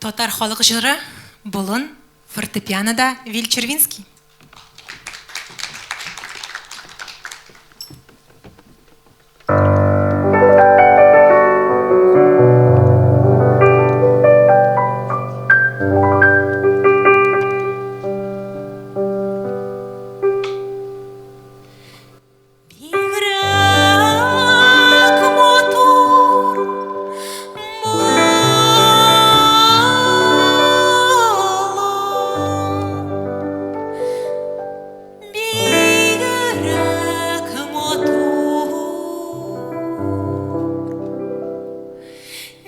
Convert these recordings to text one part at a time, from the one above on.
Татар халык җыры Болын, фортепианода Виль Червинский. Бигрәк матур балам, бигрәк матур.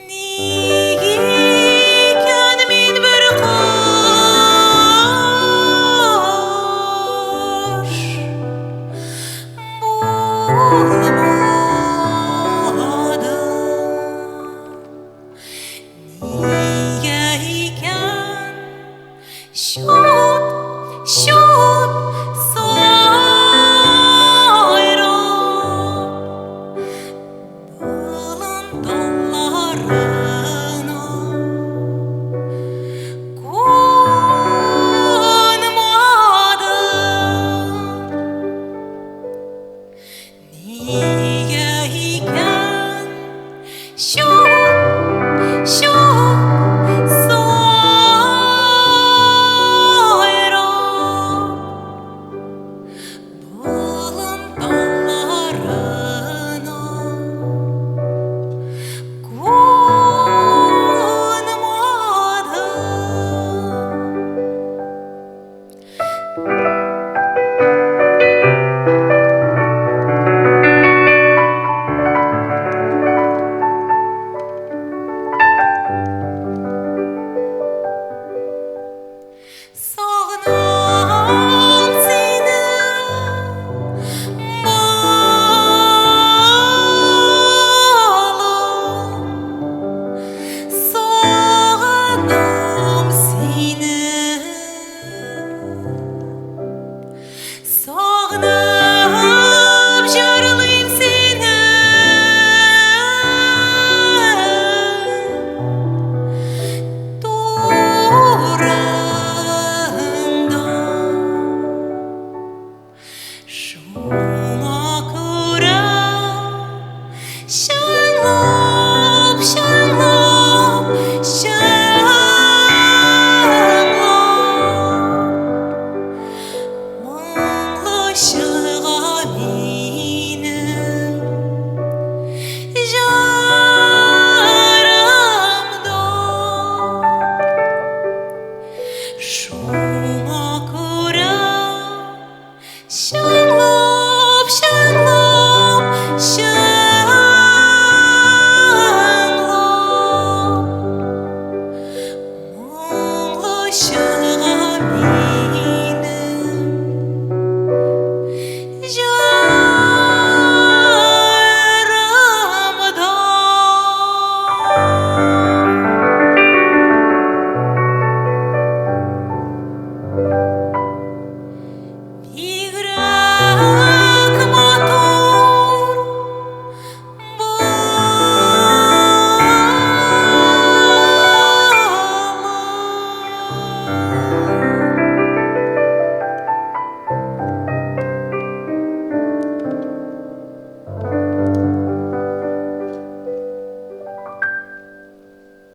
Ник икән мин бер кош булмадым? Нигә икән чут, чут сайрап Болын талларына кунмадым? Нигә икән чут, чут сайрап Болын талларына кунмадым? Сагынам сине, балам, сагынам сине. Сагынып җырлыйм сине. Турында. Шуңа күрә чынлап, чынлап, чынлап моңлы чыга минем җырым.